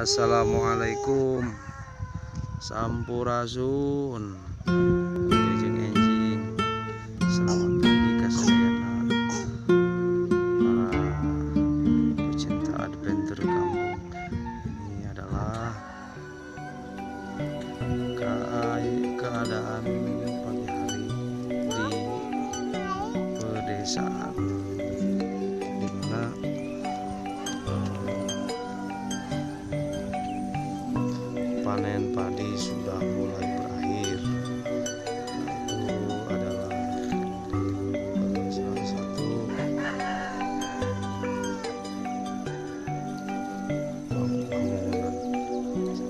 Assalamualaikum. Sampurasun. Wilujeng enjing. Selamat pagi kasadayana para pecinta adventure kampung. Ini adalah keadaan pagi hari di pedesaan, di mana panen padi sudah mulai berakhir. Nah, itu adalah salah satu bangunan,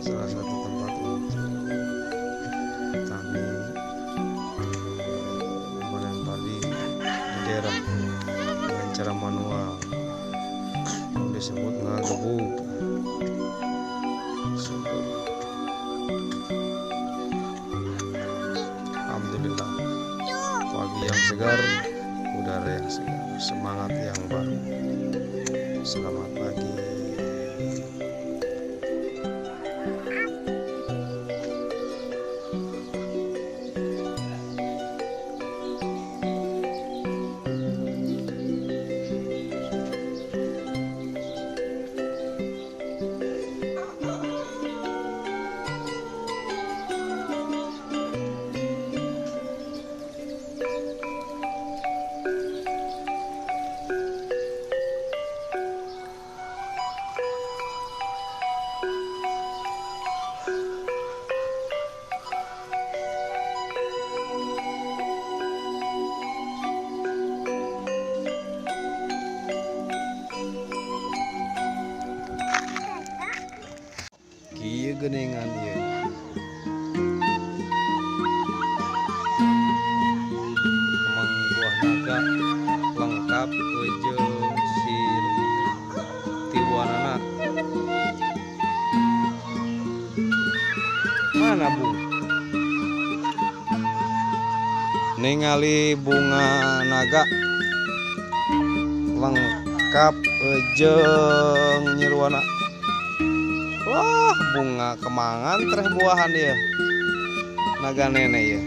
salah satu tempat untuk tani panen padi di daerah dengan cara manual yang disebut ngagebug. Alhamdulillah, pagi yang segar, udara yang segar, semangat yang baru. Selamat pagi. Kieu geuningan ieu. Kemang buah naga lengkap jeung si tiwanana. Mana bu? Ningali bunga naga lengkap jeung nyiruana. Wah, bunga kemangan tereh buahan ya. Naga nenek ya.